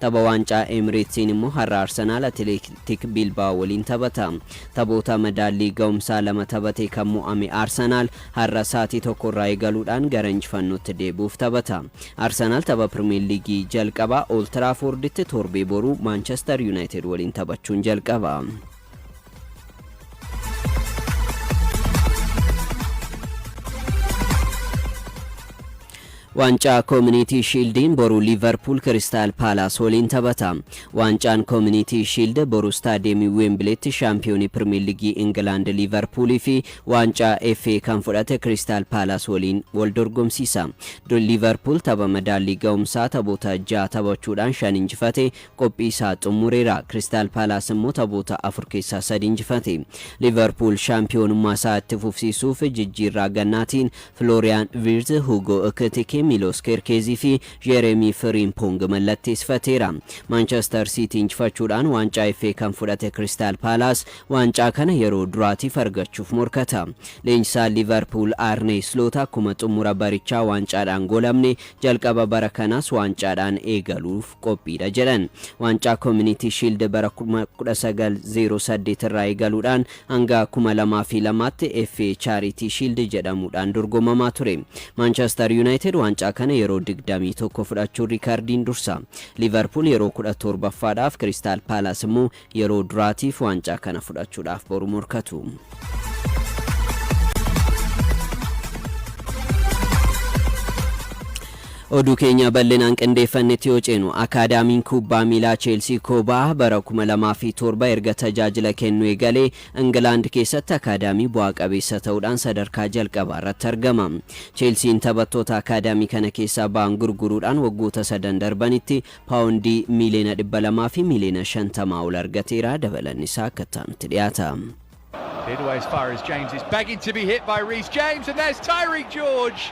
Tapha waancaa Emireetsiin immoo har'a Arsenaal Atileetik Biilbaa'oo waliin taphata. Taphoota madaallii ga'umsaa 2 taphatee kan mo'ame Arsenaal har'a sa'aatii 1:00 irraa eegaluudhaan gara injifannootti deebi'uuf taphata. Arsenaal tapha Pirimeer Liigii jalqabaa Old Tiraafoorditti torbee boruu Maanchester Yuunaayitid waliin taphachuun jalqaba. Waancaa Koominiitii Shiildiin boru Liivarpuul Kiristaal Paalaas waliin taphata. Waancaan Koominiitii Shiild boru Istaadiyeemii Weembileetti shaampiyoonii Pirimeer Liigii Ingilaand Liivarpuulii fi waancaa FA kan fudhate Kiristaal Paalaas waliin wal dorgomsiisa. Liivarpuul tapha madaallii ga'umsaa taphoota 6 taphachuudhaan 5 injifate qophii isaa xumureera. Kiristaal Paalaas immoo taphoota 4 keessaa 3 injifate. Liivarpuul shaampiyoonummaa isaa itti fufsiisuuf jijjiirraa gannaatiin Filooriyaan Viirz, Huugoo Ekitike, Miiloos Keerkeezii fi Jeeremii Firiimpoong mallatteessifateera. Maanchastar Siitii injifachuudhaan waancaa FA kan fudhate Kiristaal Paalaas waancaa kana yeroo duraatiif argachuuf morkata. Leenjisaan Liivarpuul Aarnee Isloot akkuma xumura barichaa waancaadhaan goolabne jalqaba bara kanaas waancaadhaan eegaluuf qophiidha jedhan. Waancaa Koominiitii Shiild bara 1908 irraa eegaluudhaan hanga 2002tti FA Chaaritii Shiild jedhamuudhaan dorgomamaa ture. Maanchastar Yuunaayitid waancaa kana yeroo 21 fudhachuun riikardiin dursa. Liivarpuul yeroo 17ffaadhaaf, Kiristaal Paalaas immoo yeroo duraatiif waancaa kana fudhachuudhaaf boru morkatu. Oduu keenya bal'inaan qindeeffannetti yoo ceenu, Akaadaamiin Kubbaa Miilaa Cheelsii Koobaa bara 2007 erga tajaajila kennuu eegalee Ingilaand keessatti akaadaamii bu'aa qabeessa ta'uudhaan sadarkaa jalqabaa irratti argama. Cheelsiin taphattoota akaadaamii kana keessaa ba'an gurguruudhaan waggoota sadan darbanitti Paawundii miiliyoona 200 fi miiliyoona 50 ol argateera. Dabalanni isaa akka itti aanutti dhiyaata. Cleared away as far as James is begging to be hit by Reece James, and there's Tyreek George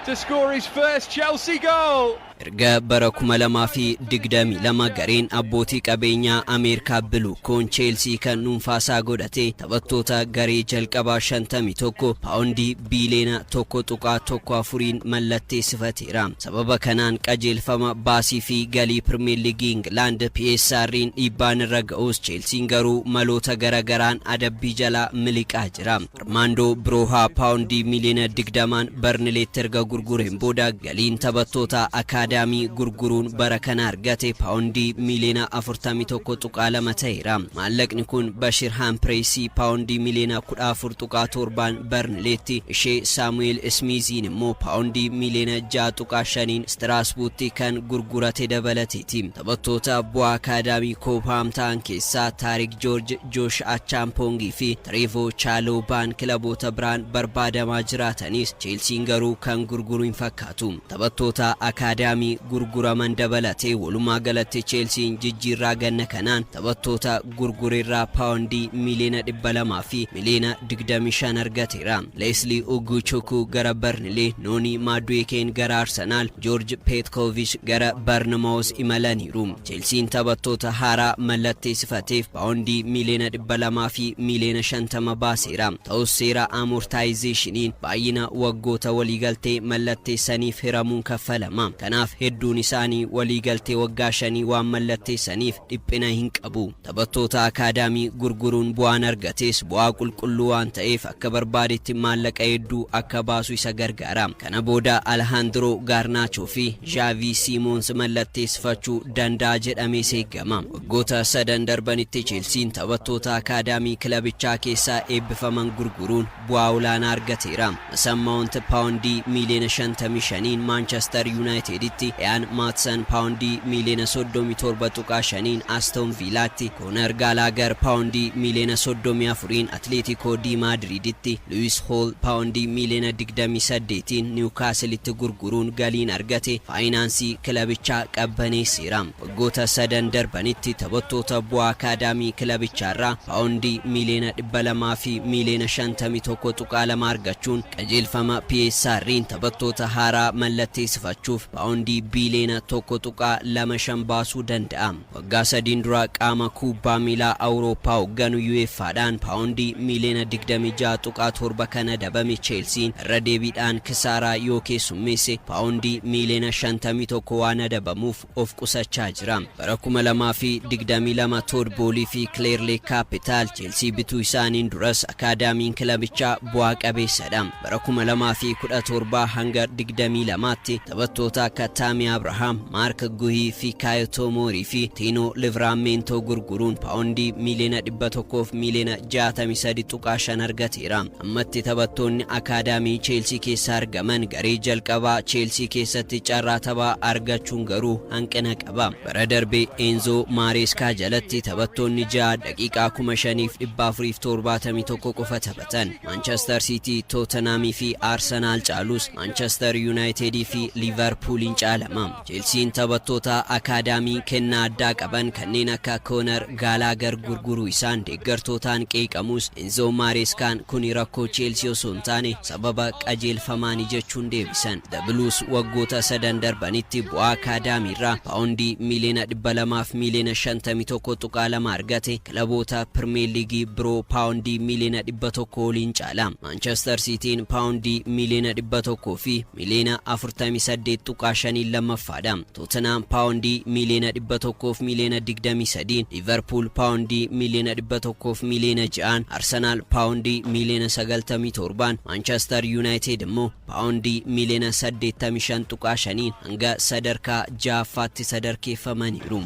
to score his first Chelsea goal. Erga bara 2022 gareen abbootii qabeenyaa Ameerikaa Biluukoon Cheelsii kan dhuunfaasaa godhate taphattoota garee jalqabaa 51 paawundii biiliyoona 1.14n mallatteessifateera. Sababa kanaan qajeelfama baasii fi galii Pirmiyeer Liigii Ingilaand PSR'n dhiibbaan irra ga'us Cheelsiin garuu maloota gara garaan adabbii jalaa miliqaa jira. Armaandoo Biroohaa paawundii miiliyoona 20n Barnileetti erga gurgureen booda galiin taphattoota akaadaamii gurguruun bara kana argate paawundii miiliyoona 41.2 ta'eera. Maallaqni kun Bashir Haampireesii paawundii miiliyoona 14.7n Barnileetti, ishee Saamu'eel Ismiiziin immoo paawundii miiliyoona 6.5n Istiraasbuutti kan gurgurate dabalateeti. Taphattoota bu'aa akaadaamii Koobhaam ta'an keessaa Taarik Joorj, Joosh Achaampoongii fi Tireevoo Chaaloobaan kilaboota biraan barbaadamaa jiraatanis Cheelsiin garuu kan gurguru hin fakkaatu. Taphattoota akaadaamii gurguraman dabalatee walumaagalatti Cheelsiin jijjiirraa ganna kanaan taphattoota gurgurerraa paawundii miiliyoona 200 fi miiliyoona 25 argateera. Leeslii Uguchukwu gara Barnilee, Noonii Maadu'eekeen gara Arsenaal, Joorj Peetkoovich gara Barnmaawuz imalaniiru. Cheelsiin taphattoota haaraa mallatteessifateef paawundii miiliyoona 200 fi miiliyoona 50 baaseera. Ta'us seera amoortaayizeeshiniin baay'ina waggoota waliigaltee mallatteessaniif hiramuun kaffalama. Kanaaf hedduun isaanii waliigaltee waggaa shanii waan mallatteessaniif dhiphina hin qabu. Taphattoota akaadaamii gurguruun bu'aan argates bu'aa qulqulluu waan ta'eef akka barbaadetti maallaqa hedduu akka baasu isa gargaara. Kana booda Alhaandiroo Gaarnaachoo fi Zhaavii Siimoons mallatteessifachuu danda'a jedhamees eegama. Waggoota sadan darbanitti Cheelsiin taphattoota akaadaamii kilabichaa keessaa eebbifaman gurguruun bu'aa olaanaa argateera. Masan Maawunt paawundii miiliyoona 55n Maanchastar Yuunaayiteditti, Iyaan Maatsan paawundii miiliyoona 37.5n Astoon Viilaatti, Koonar Gaalaagar paawundii miiliyoona 34n Atileetikoo Dii Maadriiditti, Luwiis Hool paawundii miiliyoona 28n Niwukaasilitti gurguruun galiin argate faayinaansii kilabichaa qabbaneesseera. Waggoota sadan darbanitti taphattoota bu'aa akaadaamii kilabichaarraa paawundii miiliyoona 200 fi miiliyoona 51.2 argachuun qajeelfama PSR'n taphattoota haaraa mallatteessifachuuf paawundii paawundii biiliyoona 1.25 baasuu danda'a. Waggaa 3n dura qaama kubbaa miilaa Awurooppaa hoogganu UEFAdhaan paawundii miiliyoona 26.7 kan adabame Cheelsiin, irra deebiidhaan kisaaraa yoo keessummeesse paawundii miiliyoona 51 waan adabamuuf of qusachaa jira. Bara 2022 Todd Boehly fi Clearlake Capital Cheelsii bituu isaaniin duras akaadaamiin kilabichaa bu'aa qabeessadha. Bara 2017 hanga 22tti taphattoota akka Taami Abrahaam, Marc Guehi fi Fikayo Tomori fi Tino Livramento gurguruun paawundii miiliyoona 100 fi miiliyoona 63.5 argateera. Ammatti taphattoonni akaadaamii Cheelsii keessa argaman garee jalqabaa Cheelsii keessatti carraa taphaa argachuun garuu hanqina qaba. Bara darbe Enzo Maresca jalatti taphattoonni 6 daqiiqaa 5471 qofa taphatan. Manchester City, Tottenham fi Arsenal caalus Manchester United fi Liverpooliin caalama. Chelsiin taphattoota akaadaamii kennaa addaa qaban kanneen akka Conor Gallagher gurguruu isaan deeggartootaan qeeqamus, Enzo Marescaan kuni rakkoo Chelsea osoo hin taane sababa qajeelfamaani jechuun deebisan. The Blues waggoota sadan darbanitti bu'aa akaadaamiirraa paawundii miiliyoona 200 fi miiliyoona 51.2 argate kilaboota Pirimeer Liigii biroo paawundii miiliyoona 100 oliin caala. Manchester Cityin paawundii miiliyoona 100 fi miiliyoona 48.5 lammaffaadha. Tottenham paawundii miiliyoona 100 fi miiliyoona 23, Liverpool paawundii miiliyoona 100 fi miiliyoona 6, Arsenal paawundii miiliyoona 97, Manchester United immoo paawundii miiliyoona 85.5 hanga sadarkaa ja'affaatti sadarkeeffamaniiru.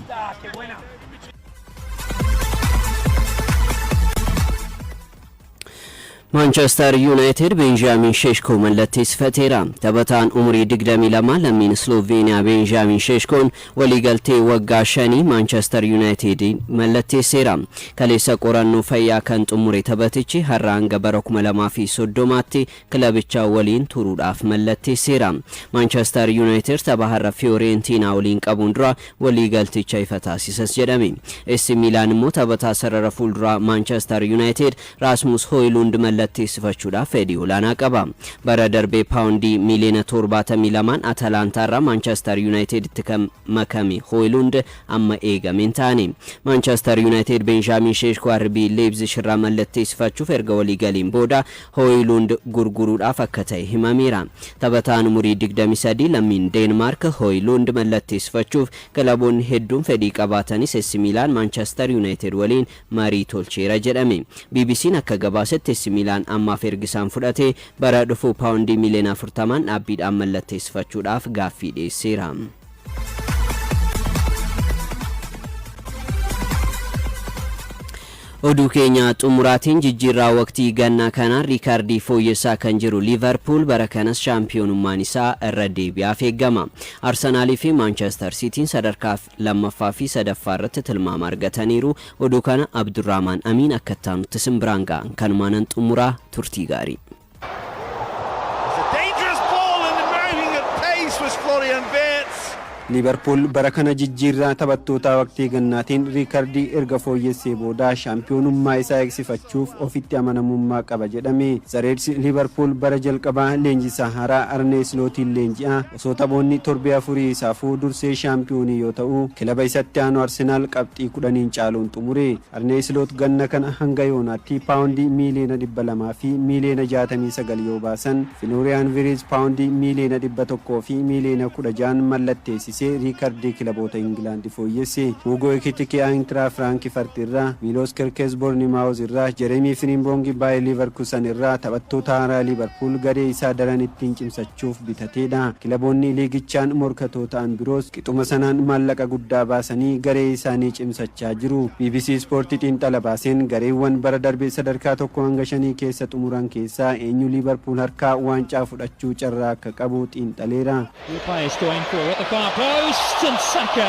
Manchester United Benjamin Sesko mallatteessifateera. Taphataan umurii 22 lammiin Sloveeniyaa Benjamin Seskoon waliigaltee waggaa 5 Manchester United mallatteesseera. Kaleessa qorannoo fayyaa kan xumure taphatichi har'a hanga bara 2030tti kilabicha waliin turuudhaaf mallatteesseera. Manchester United tapha har'a Fiorentina waliin qabuun dura waliigalticha ifa taasisas jedhame. AC Milan immoo taphataa sarara fuulduraa Manchester United Rasmus Højlund mallatteessifachuudhaaf fedhii olaanaa qaba. Bara darbee paawundii miiliyoona 72 Atalantaa irraa Manchester Uniteditti kan makame Højlund amma eegame hin taane. Manchester United Benjamin Sesko RB Leipzig irraa mallatteessifachuuf erga walii galiin booda Højlund gurguruudhaaf akka ta'e himameera. Taphataan umurii 23 lammiin Deenmaark Højlund mallatteessifachuuf kilaboonni hedduun fedhii qabaatanis, AC Milan Manchester United waliin marii tolcheera jedhame. BBC'n akka gabaasetti, AC Milan ammaaf ergisaan fudhate bara dhufu paawundii miiliyoona 40 dhaabbiidhaan mallatteessifachuudhaaf gaaffii dhiyeesseera. Oduu keenya xumuraatiin, jijjiirraa waqtii gannaa kanaan riikaardii fooyyessaa kan jiru Liverpool bara kanas shaampiyoonummaan isaa irra deebi'aaf eeggama. Arsenaalii fi Manchester Cityin sadarkaa lammaffaa fi sadaffaa irratti tilmaama argataniiru. Oduu kana Abdurrahmaan Amiin akka itti simbiraan ga'an kanumaanan xumuraa, turtii gaarii. It's a dangerous ball, and mounting at pace was Florian Wirtz. Liivarpuul bara kana jijjiirraa taphattootaa waqtii gannaatiin riikardii erga fooyyessee booda shaampiyoonummaa isaa eegsifachuuf ofitti amanamummaa qaba jedhame. The Reds Liivarpuul bara jalqabaa leenjisaa haaraa Arnee Slootiin leenji'a osoo taphoonni torbee 4 isaafuu dursee shaampiyoonii yoo ta'u, kilaba isatti aanu Arsenaal qabxii 10n caaluun xumure. Arnee Sloot ganna kana hanga yoonaatti paawundii miiliyoona 200 fi miiliyoona 69 yoo baasan, Florian Wirtz paawundii miiliyoona 100 fi miiliyoona 16 mallatteessise riikardii kilaboota Ingilaandi fooyyesse. Hugo Ekitike Eintracht Frankfurt irraa, Milos Kerkez Bournemouth irraa, Jeremy Frimpong Bayer Leverkusen irraa taphattoota haaraa Liverpool garee isaa daran ittiin cimsachuuf bitateedha. Kilaboonni liigichaan morkatoo ta'an biroos qixuma sanaan maallaqa guddaa baasanii garee isaanii cimsachaa jiru. BBC Ispoortii xiinxala baaseen gareewwan bara darbe sadarkaa 1 hanga 5 keessa xumuran keessaa eenyu Liverpool harkaa waancaa fudhachuu carraa akka qabu xiinxaleera. The players going for at the far post, and Saka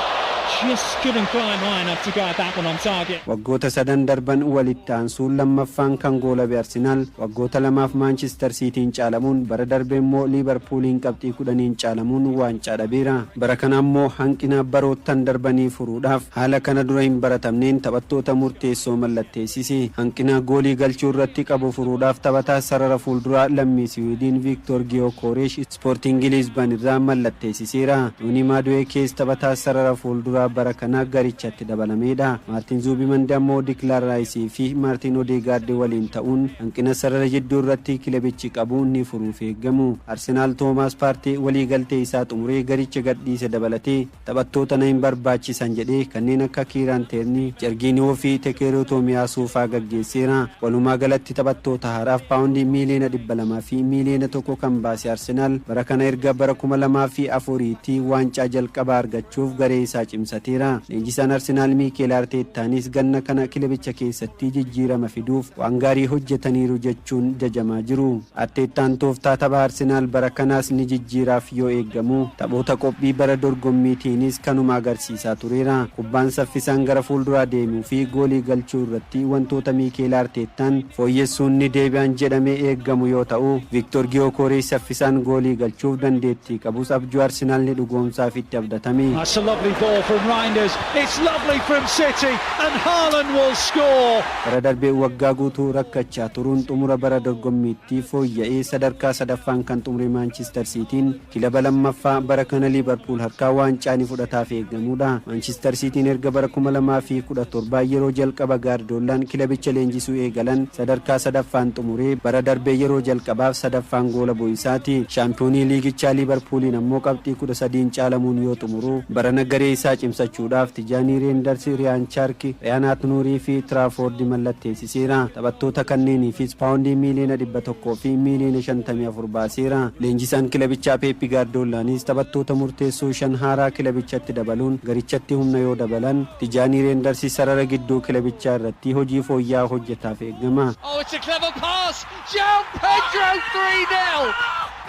Just couldn't climb high enough to guide that one on target. Waggoota sadan darban walitti aansuun lammaffaan kan goolabe Arsenaal, waggoota lamaaf Maanchister Siitiin caalamuun, bara darbe immoo Liibarpuuliin qabxii 10n caalamuun waancaa dhabeera. Bara kana ammoo hanqina baroottan darbanii furuudhaaf haala kana dura hin baratamneen taphattoota murteessoo mallatteessise. Hanqina goolii galchuu irratti qabu furuudhaaf taphataa sarara fuulduraa lammii Siwiidin Viiktoor Giyookoreesh Ispoortiingi Liizban irraa mallatteessiseera. Noonii Maaduweekees taphataa sarara fuulduraa bara kana garichatti dabalameedha. Maartiin Zuubimandi ammoo Dikilaan Raayisii fi Maartiin Odeegaardi waliin ta'uun hanqina sarara jidduu irratti kilabichi qabu ni furuuf eeggamu. Arsenaal Toomaas Paartii waliigaltee isaa xumuree garicha gadhiise dabalatee, taphattoota na hin barbaachisan jedhee kanneen akka Kiiraan Teernii, Jargiiniyoo fi Tekeeroo Toomiyaasuu faa gaggeesseera. Walumaa galatti taphattoota haaraaf paawundii miiliyoona 200 fi miiliyoona 1 kan baase Arsenaal, bara kana erga bara 2004tti waancaa jalqabaa argachuuf garee isaa cimsateera. Leenjisaan Arsenaal Miikeel Arteettaanis ganna kana kilabicha keessatti jijjiirama fiduuf waan gaarii hojjetaniiru jechuun jajamaa jiru. Arteettaan tooftaa tapha Arsenaal bara kanaas ni jijjiiraaf yoo eeggamu, taphoota qophii bara dorgommiitiinis kanuma agarsiisaa tureera. Kubbaan saffisaan gara fuulduraa deemuu fi goolii galchuu irratti wantoota Miikeel Arteettaan fooyyessuun ni deebi'an jedhamee eeggamu yoo ta'u, Viktor Giyookorees saffisaan goolii galchuuf dandeettii qabus abjuu Arsenaal ni dhugoomsaaf itti abdatame. That's a lovely ball from Reijnders. It's lovely from City, and Haaland will score. Bara darbee waggaa guutuu rakkachaa turuun xumura bara dorgommiitti fooyya'ee sadarkaa sadaffaan kan xumure Maanchister Siitiin, kilaba lammaffaa bara kana Liibarpuul harkaa waancaa ni fudhataaf eeggamudha. Maanchister Siitiin erga bara 2017 yeroo jalqaba Gaardoolaan kilabicha leenjisuu eegalan sadarkaa sadaffaan xumuree, bara darbee yeroo jalqabaaf sadaffaan goola bu'isaati. Shaampiyoonii liigichaa Liibarpuuliin ammoo qabxii 13n caalamuun yoo xumuru, barana garee isaa cimsachuudhaaf Tijaanii Reendarsi, Riyaan Chaarki, Riyaan Atnuurii fi Tiraafoordi mallatteessiseera. Taphattoota kanneeniifis paawundii miiliyoona 154 baaseera. Leenjisaan kilabichaa Peeppi Gaardoolaanis taphattoota murteessoo shan haaraa kilabichatti dabaluun garichatti humna yoo dabalan, Tijaanii Reendarsi sarara gidduu kilabichaa irratti hojii fooyya'aa hojjetaaf eegama. Oh, it's a clever pass. João Pedro, 3-0.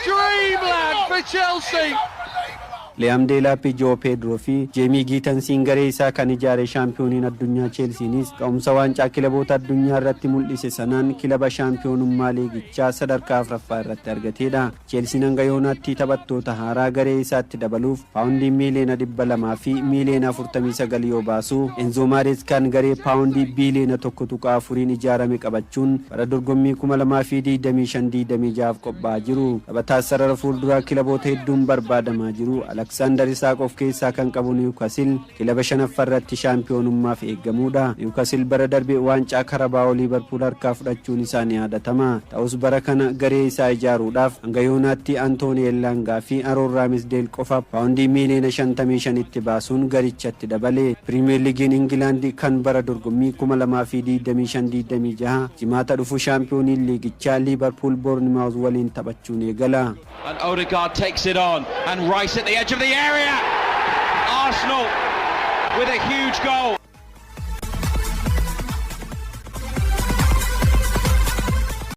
Dreamland for Chelsea. Liyaam Deelaappi, Joo Peedroo fi Jeemii Giitansiin garee isaa kan ijaare shaampiyooniin addunyaa Cheelsiinis ka'umsa waancaa kilaboota addunyaa irratti mul'ise sanaan kilaba shaampiyoonummaa liigichaa sadarkaa afuraffaa irratti argateedha. Cheelsiin hanga yoonaatti taphattoota haaraa garee isaatti dabaluuf paawundii miiliyoona 249 yoo baasu, Enzo Maareeskaan garee paawundii biiliyoona 1.4n ijaarame qabachuun bara dorgommii 2025 26f qophaa'aa jiru. Taphataa sarara fuulduraa kilaboota hedduun barbaadamaa jiru Aleksaandar Isaaq of keessaa kan qabu Niwukasil kilaba shanaffaa irratti shaampiyoonummaaf eeggamuudha. Niwukasil bara darbe waancaa Karabaa'oo Liibarpuul harkaa fudhachuun isaa ni yaadatama. Ta'us bara kana garee isaa ijaaruudhaaf hanga yoonaatti Antooni Ellaangaa fi Aroon Raamisdeel qofa paawundii miiliyoona 55tti baasuun garichatti dabale. Piriimeer Liigiin Ingilaandi kan bara dorgommii 2025 26 Jimaata dhufu shaampiyooniin liigichaa Liibarpuul Boornimaawuz waliin taphachuun eegala. And Odegaard takes it on, and Rice at the edge of the area. Arsenal with a huge goal.